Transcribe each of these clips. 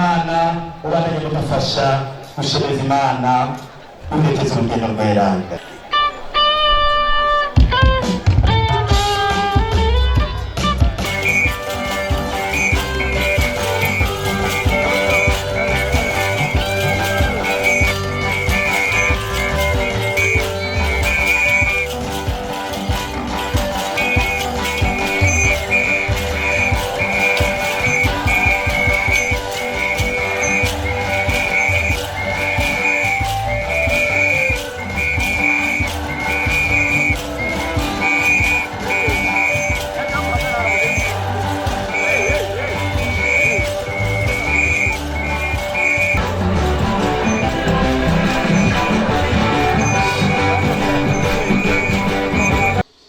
bw'Imana ubandanye budufasha gushemeza Imana, duherekeza urugendo rweranda.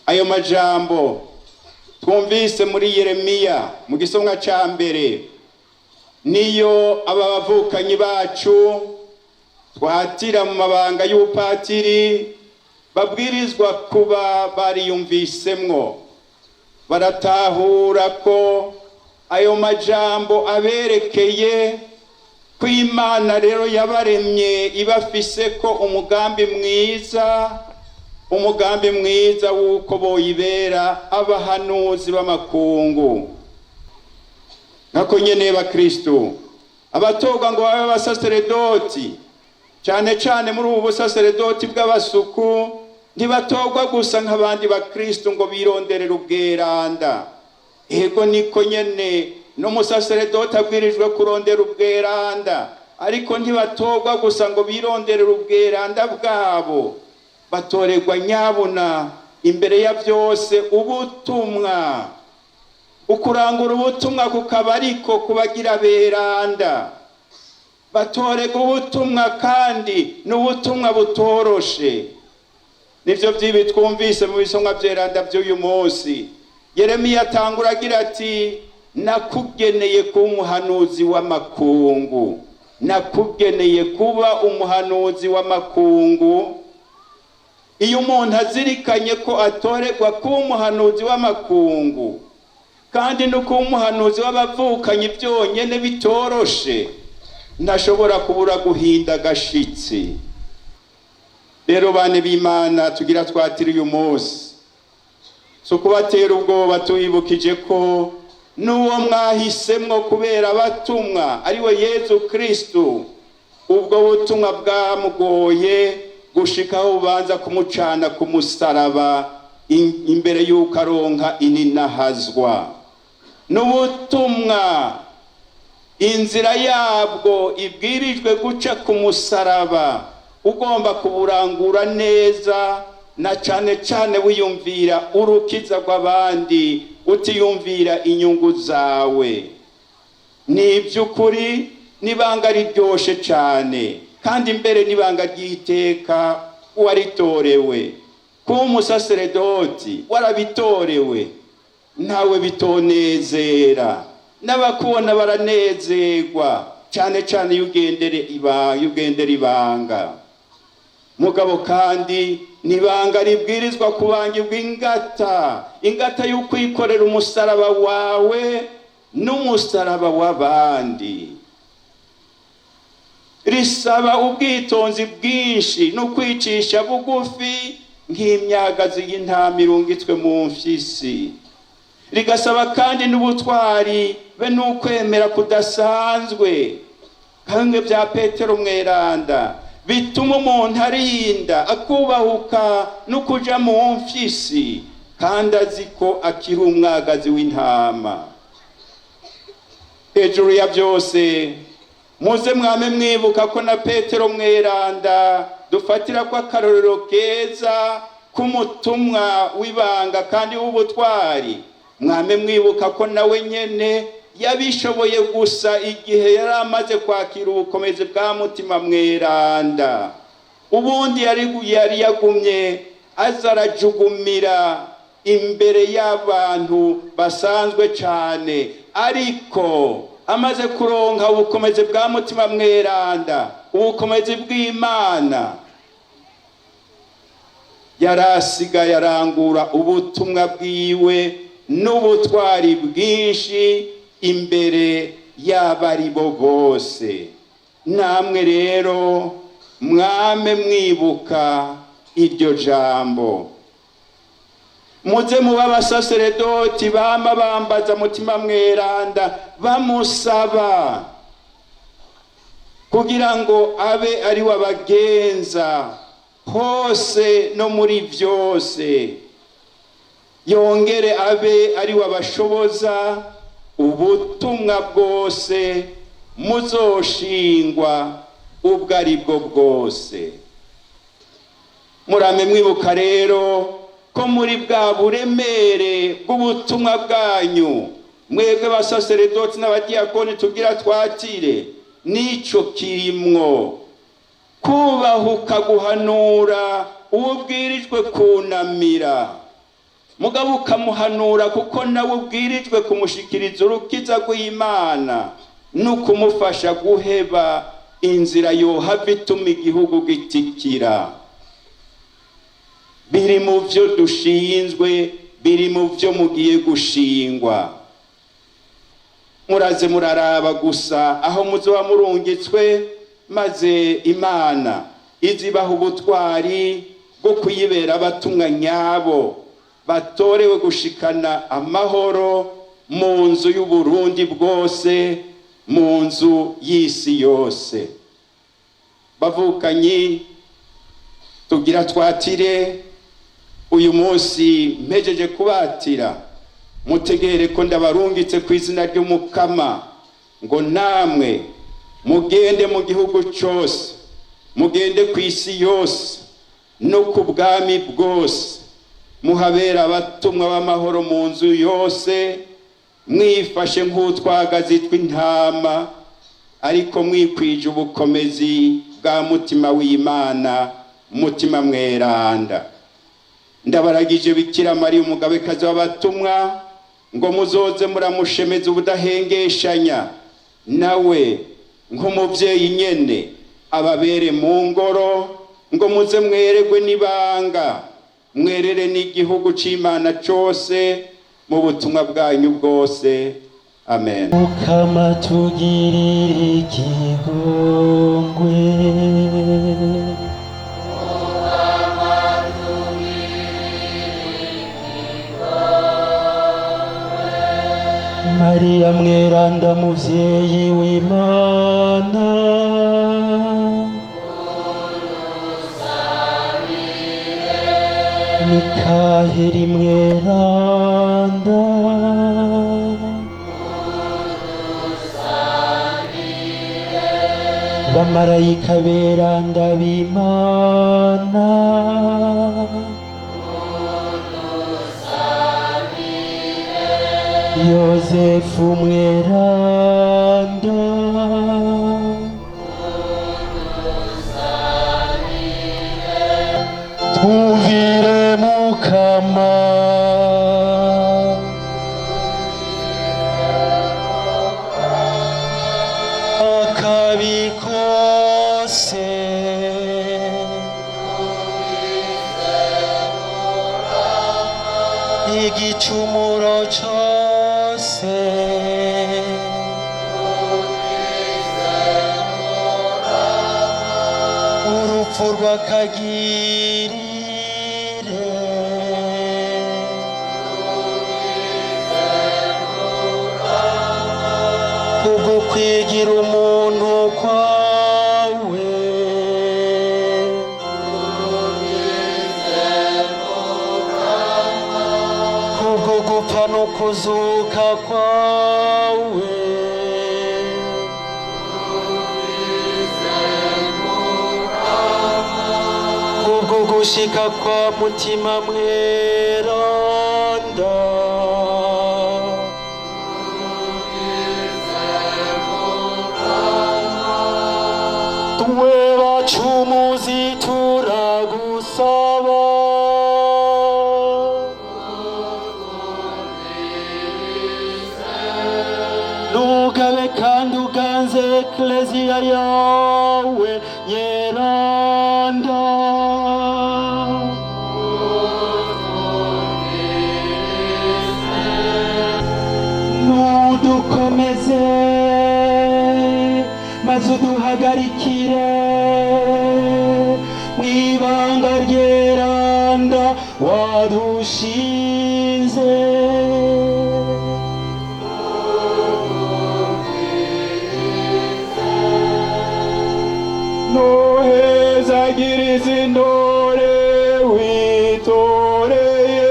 Ayo majambo twumvise muri Yeremiya mu gisomwa ca mbere niyo aba bavukanyi bacu twatira mu mabanga y'ubupatiri babwirizwa kuba bariyumvisemwo, baratahura ko ayo majambo aberekeye, ko Imana rero yabaremye ibafise ko umugambi mwiza, umugambi mwiza w'uko boyibera abahanuzi b'amakungu. Nkako nyene bakristu abatorwa ngo babe abasaseredoti, cane cane muri ubu busaseredoti bw'abasuku, ntibatorwa gusa nk'abandi bakristu ngo bironderere ubweranda. Ego, niko nyene n'umusaseredoti abwirijwe kurondera ubweranda, ariko ntibatorwa gusa ngo bironderere ubweranda bwabo. Batorerwa nyabuna imbere ya byose ubutumwa, ukurangura ubutumwa kukaba ariko kubagira beranda. Batorerwa ubutumwa, kandi n'ubutumwa butoroshe. Nivyo vyibi twumvise mu bisomwa vyeranda vy'uyu munsi. Yeremiya atangura agira ati: "Nakugeneye kuba umuhanuzi w'amakungu, nakugeneye kuba umuhanuzi w'amakungu." Iyo umuntu azirikanye ko atorerwa kuba umuhanuzi w'amakungu, kandi no kuba umuhanuzi w'abavukanyi byonyene bitoroshe, ntashobora kubura guhinda agashitsi. Rero bane b'Imana tugira twatira uyu munsi, si ukubatera ubwoba, tubibukije ko n'uwo mwahisemwo kubera abatumwa ariwe Yezu Kristu, ubwo butumwa bwamugoye gushikaho bubanza kumucana ku musaraba imbere y'uko aronka ininahazwa. N'ubutumwa inzira yabwo ibwirijwe guca ku musaraba, ugomba kuburangura neza, na cane cane wiyumvira urukiza rw'abandi, utiyumvira inyungu zawe. Ni iby'ukuri n'ibanga riryoshe cane, kandi mbere n'ibanga ry'iteka uwaritorewe kuba umusaseredoti. Warabitorewe, ntawe bitonezera, n'abakubona baranezerwa, cane cane iyo ugendere ibanga, iyo ugendera ibanga. Mugabo kandi nibanga ribwirizwa kubangirwa ingata, ingata y'ukwikorera umusaraba wawe n'umusaraba w'abandi. Risaba ubwitonzi bwinshi no kwicisha bugufi nk'imyagazi y'intama irungitswe mu mfyisi. Rigasaba kandi n'ubutwari be n'ukwemera kudasanzwe kamwe bya Petero mweranda, bituma umuntu arinda akubahuka no kuja mu mfyisi kandi azi ko akiri umwagazi w'intama. Hejuru ya byose, muze mwame mwibuka ko na Petero mweranda dufatira ko akarorero keza k'umutumwa w'ibanga kandi w'ubutwari, mwame mwibuka ko nawe nyene yabishoboye gusa igihe yari amaze kwakira ubukomezi bwa Mutima Mweranda. Ubundi yari yagumye aza arajugumira imbere y'abantu basanzwe cane, ariko amaze kuronka ubukomezi bwa Mutima Mweranda, ubukomezi bw'Imana, yarasigaye arangura ubutumwa bwiwe n'ubutwari bwinshi imbere yaba ari bo bose. Namwe rero mwame mwibuka iryo jambo, muze muba abasaseredoti bama bambaza Mutima Mweranda, bamusaba kugira ngo abe ari we abagenza hose no muri byose, yongere abe ari we abashoboza ubutumwa bwose muzoshingwa ubwo ari bwo bwose. Murame mwibuka rero ko muri bwa buremere bw'ubutumwa bwanyu, mwebwe basaseredoti n'abadiyakoni tugira twatire, n'ico kirimwo kubahuka guhanura uwo ubwirijwe kunamira, mugabo ukamuhanura kuko nawe ubwirijwe kumushikiriza urukiza rw'Imana no kumufasha guheba inzira yohava ituma igihugu gitikira. Biri mu vyo dushinzwe, biri mu vyo mugiye gushingwa. Muraze muraraba gusa aho muzoba murungitswe, maze Imana izibaha ubutwari bwo kuyibera abatumwa nyabo batorewe gushikana amahoro mu nzu y'Uburundi bwose, mu nzu y'isi yose. Bavukanyi, tugira twatire uyu munsi mpejeje kubatira, mutegere ko ndabarungitse ku izina ry'Umukama, ngo namwe mugende mu gihugu cyose, mugende ku isi yose no ku bwami bwose, muhabera abatumwa b'amahoro mu nzu yose, mwifashe nk'utwagazi tw'intama, ariko mwikwije ubukomezi bwa Mutima w'Imana, Mutima Mweranda. Ndabaragije Bikira Mariya umugabekazi w'abatumwa, ngo muzoze muramushemeza ubudahengeshanya, nawe nk'umuvyeyi nyene ababere mu ngoro, ngo muze mweregwe n'ibanga, mwerere n'igihugu c'Imana cose mu butumwa bwanyu bwose. Amen. Mukama tugirire ikigongwe. Mariya Mweranda muvyeyi w'Imana, Mikaheli Mweranda, bamarayika beranda b'Imana, Yozefu Mweranda, twumvire Mukama. Akabi kose igicumuro cose, urupfu rw'akagirire, kubwo kwigira umuntu kwawe, kubwo gupfa no kuzuka kwawe, kubwo gushika kwa Mutima Mweranda, twe bacumuzi turagusaba, nugabe kandi uganze ekleziya yawe nyeranda. Nudukomeze. Maze uduhagarikire mw'ibanga ryeranda wadushize. Nuhezagiriza intore witoreye,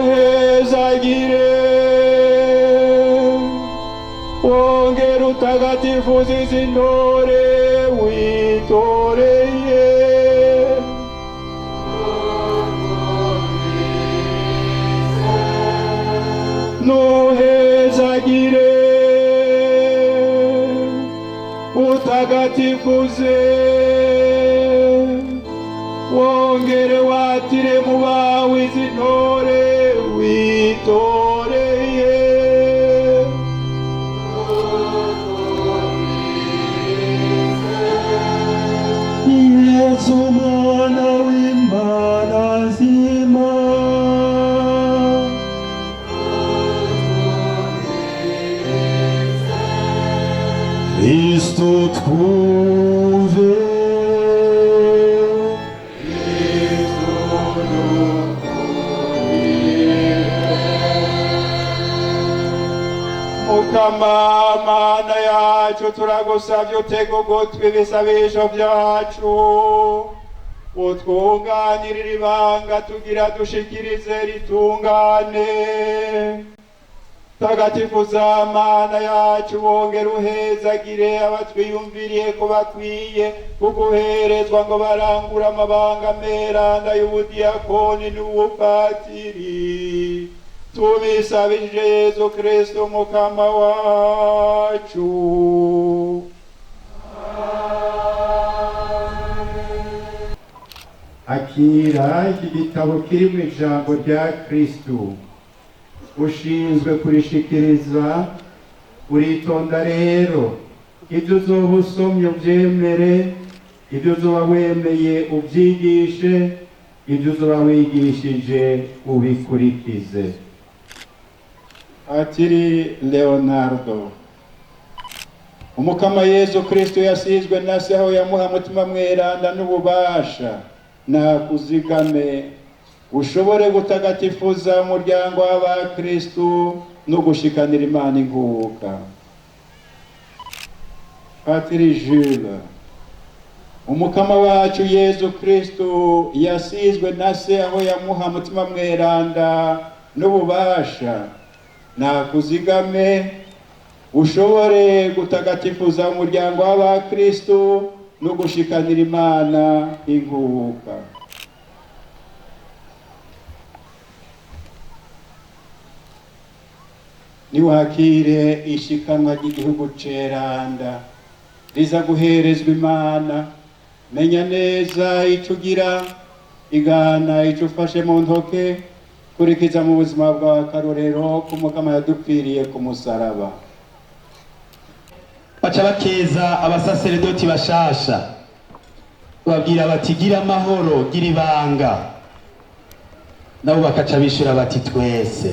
nuhezagire wongere utagatifuza izi ntore witoreye. Nuhezagire, utagatifuze, wongere watire mu bawe izi ntore witoreye. Yesu mwana w'Imana nzima, Kristo twumve. Mukama Mana yacu, turagusavye utege ugutwi ibisabisho vyacu, utwunganirire ibanga tugira dushikirize ritungane. Tagatifuza Mana yacu, wongere uhezagire abatwiyumviriye ko bakwiye kuguherezwa ngo barangure amabanga meranda y'ubudiyakoni n'ubupatiri. Tubisabije Yezu Kristo Mukama wacu. Akira iki gitabo kirimo ijambo rya Kristu, ushinzwe kurishikiriza. Uritonda rero, ibyo uzoba usomye ubyemere, ibyo uzoba wemeye ubyigishe, ibyo uzoba wigishije ubikurikize. Patiri Leonardo, Umukama Yezu Kristo yasizwe na se aho yamuha Mutima Mweranda n'ububasha, nakuzigame ushobore gutagatifuza umuryango w'abakristu no gushikanira Imana inguka. Patiri Jules, Umukama wacu Yezu Kristo yasizwe na se aho yamuha Mutima Mweranda n'ububasha, nakuzigame ushobore gutagatifuza umuryango w'abakristu no gushikanira Imana inkuka. Niwakire ishikanwa ry'igihugu ceranda riza guherezwa Imana, menya neza ico ugira, igana ico ufashe mu ntoke, kurikiza mu buzima bwawe akarorero k'Umukama yadupfiriye ku musaraba. Baca bakeza abasaseredoti bashasha, babwira bati: "Gira amahoro, gira ibanga." Nabo bakaca bishura bati: "Twese."